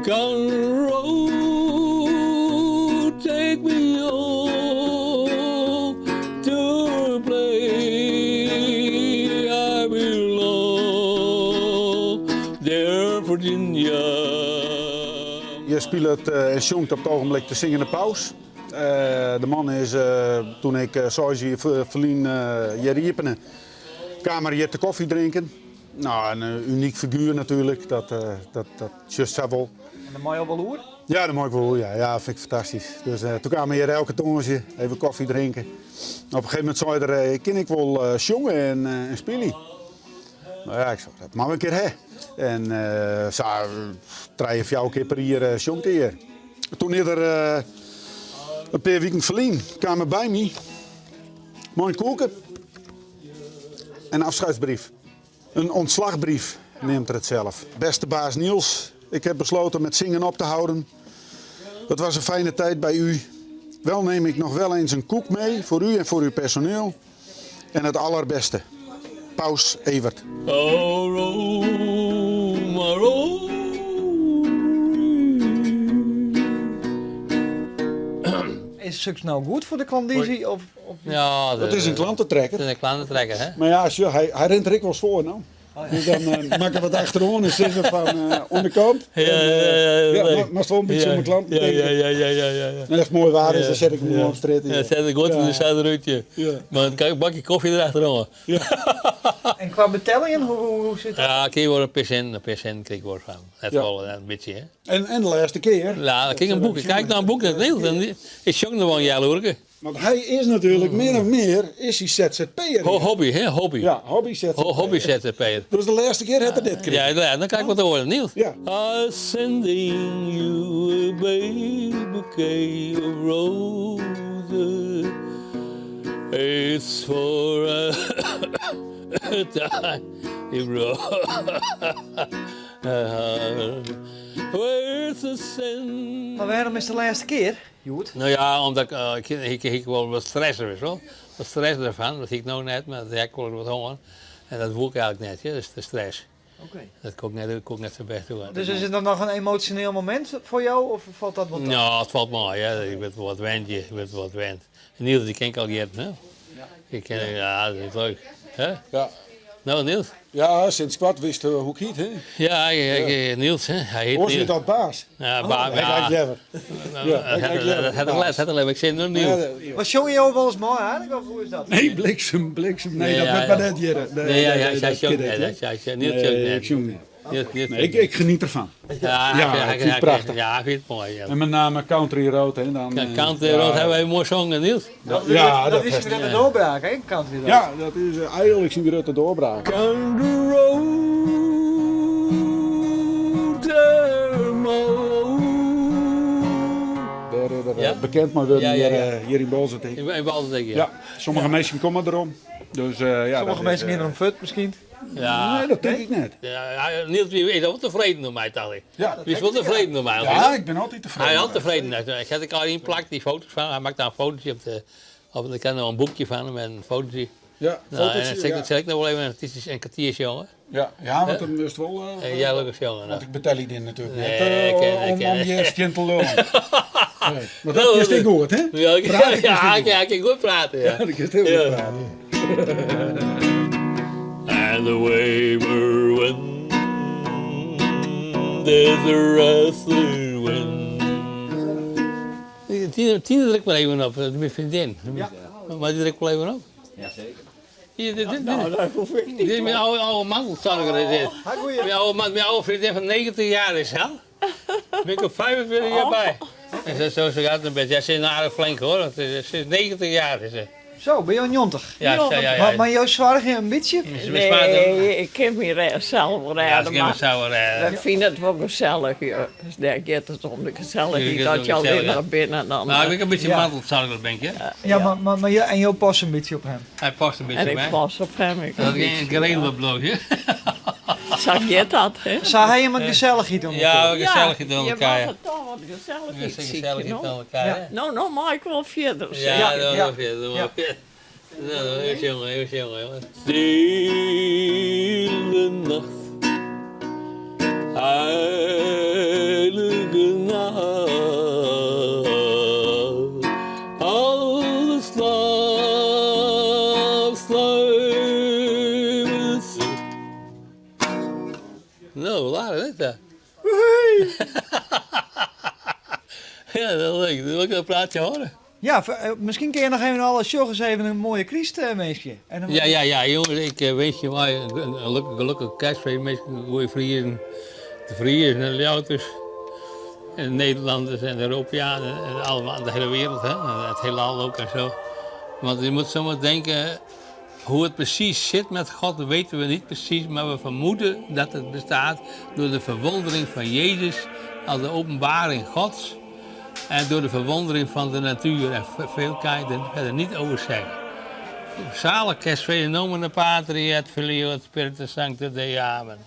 Country road, take me home to the place I belong, dear Virginia. Hjir spilet en sjongt op it ogenblik de Zingende Paus. De man is, toen ik seis jier ferlyn hjir iepene, kaam er hjir te kofje drinken. No, in unyk figuer natuerlik, dat sjochst sa wol. En dêr mei jo wol oer? Ja, dêr mei ik wol oer, ja. Ja, fyn ik fantastysk. Dus toen kaam er hjir elke tongersdei even kofje drinken. Op in gegeven momint sei er, kin ik wol sjonge en spylje? No ja, ik sei, dat moatte we in kear ha. En sa trije, fjouwer kear per jier sjongt er hjir. Toen is er in pear wiken ferlyn kaam er by my mei in koeke en afscheidsbrief. Een ontslagbrief neamt er it sels. Beste baas Niels, ik heb besloten met zingen op te houden. Het was een fijne tijd bij u. Wel neem ik nog wel eens een koek mee voor u en voor uw personeel. En het allerbeste. Paus Evert. Oh, Rome, Rome. Is soks no goed foar de klandizie? Of, of... Ja, Dat is in klantentrekker. Dat is in klantentrekker, hè? Mar ja, sjoch, hy, hy rint der ek wolris foar no. Dus dan uh, moat ik wat achteroan en sizze fan uh, oan de kant. Ja, ja, ja. Ja, moatst wol in bytsje om de klanten ja, ja, ja, ja, ja, ja. En as it moai waar is, dan set ik him gewoan op strjitte. Ja, set ik goed in de rútje. Ja. Mar in bakje kofje derachteroan. Ja. En kwa betellingen, hoe, hoe, hoe sit dat? Ja, ik krij wol in pear sinten, in pear sinten krij ik wol fan. Net folle, net in bytsje, hè. En de lêste kear. Ja, dan krij ik in boek. Ik krij noch in boek, dat ik sjong noch wol in healoerke. Want hy is natuerlik min of mear is hy ZZP'er. Hobby, hè? Hobby. Ja, hobby ZZP'er. Hobby ZZP'er. Dus de lêste kear hat er dit krigen. Ja, dan krij ik wat te horen, Niels. Ja. I'm sending you a bouquet of roses. It's for a time you broke Mar wêrom is de lêste kear? Hjoed? No ja, omdat ik, ik hie wol wat stress, wist wol. Wat stress derfan, dat hie ik no net, mar dat ha ik wol wat hân. En dat woe ik eigentlik net, dus de stress. Oké. Dat koe ik net, koe ik net sa bêst oer. Dus is it dan noch in emosjoneel momint foar jo, of falt dat wol ta? No, it falt mei, ja. Ik wurd wol wat wend, ik wurd wol wat wend. Niels, dy ken ik al jierren, hè? Ja. Ik ken, ja, dat is leuk. Hè? Ja. No, Niels? Ja, sinds koart wist hoe ik hiet, hè? Ja, ik, Niels, hè? Hy hiet Oars wie dat baas. Ja, baas. Ja, ik leaver. Ja, ik leaver. Dat hat er leaver. Ik sin no Niels. Mar sjonge jo wolris mei eigentlik, of hoe is dat? Nee, bliksem, bliksem. Nee, dat wurdt mar net hjir. Nee, ja, hy sjongt net. Niels sjongt net. Ik sjong net. Nee, ik geniet ervan. Ja, ik fyn it prachtich. Ja, ik fyn it moai. Ja. En met name Country Road. Hè, dan, Country Road hawwe wy moai songen, Niels. Ja, dat is syn grutte doorbraak, hè? Country Road. Ja, dat is eigentlik syn grutte doorbraak. Country Road, Dêr is er bekend mei wurden hjir yn Boalsert. Yn Boalsert, ja. Ja, sommige minsken komme derom. Dus, ja, Sommige minsken geane derom fuort, miskien. Ja. Nee, dat tink ik net. Ja, Niels wie is wol tefreden oer my, tocht ik. Ja, Wie is wol tefreden oer my. Ja, ik bin altyd tefreden. Hy is altyd tefreden. Ik ha ek al ynplakt, dy foto's fan. Hy makket dan in fotootje op de, op, ik ha noch in boekje fan him en in fotootje. Ja, Nou, en fotootje, sil ik, ja. sil ik noch wol even in kertier sjonge. Ja, ja, want dan moatst wol... Ja, leuk sjonge. Want ik betelje dy natuerlik net Nee, ik ken, ik om, ken. om hjir skjin te lullen. Nee. Want dat kinst ek goed, hè? Ja, ik, Prate kinst ja, ek ik, ja, ik kin goed prate, ja. Ja, dat kinst hiel goed prate. And the wayward wind is a rustling wind. Tine, Tine druk mar even op, dat is myn freondin. Ja. Mar dy druk wol even op. Jazeker. Hier, dit, dit, Nou, dat hoef ik dit is niet. myn âlde, âlde mantelsoarger is dit. Ha, goeie. Myn âlde, man, myn âlde freondin fan 90 jaar is hè? Bin ik al 45 jaar by. En zo, zo, zo gaat het een beetje. Ja, ze is aardich flink hoor. Want Ze is 90 jaar is ze. Zo, binne jo 90? Ja, ja, ja. Mar, mar jo soargje in bytsje? Nee, ik kin my rêst sels wol Ja, rêde, ze kin mar sels wol rêde. we fine it wol gesellich. Ja. Dus dêr giet it om, de gesellichheid. Ja, As je gezellig. allinnich binne, dan... Nou, ik ben in bytsje Ja. mantelsoarger bin ik, hè. Ja, mar, mar, mar jo, en jo passe in bytsje op him? Hy past in bytsje En op ik my. pas op him. Ik Dat in is bytsje, geregeld blokje. Sa giet dat, hè? Sa ha jim wat gesellichheid oan Ja, elkoar? gesellichheid oan Je elkoar. moatte toch wat gesellichheid sykje, Gesellichheid no? oan elkoar, hè. No, no mei ik wol fierder. Ja, Ja, ja, ja. ja. Ja. Nou, even jongen, even jongen, jongen. Stille nacht, heilige. Ja, dat is leuk. Dan wil ik een praatje horen. Ja, miskien kin je noch even alle sjoggers even in moaie krystwinskje. En dan- Ja, ja, ja, jongens, ik wens je mei in gelokkich, gelokkich kerstfeest, minsken, goede Friezen, de Friezen en de Ljouwerters, en de Nederlanders en de Europeanen en allemaal, de hele wereld, hè, en het heelal ook en zo. Want je moet zomaar denken, hoe het precies zit met God, weten we niet precies, maar we vermoeden dat het bestaat door de verwondering van Jezus als de openbaring Gods en door de verwondering van de natuur. En veel kan je er verder niet over zeggen. Zalig kerstfeest, in nomine Patri et Filio et Spiritus Sancti Dei. Amen.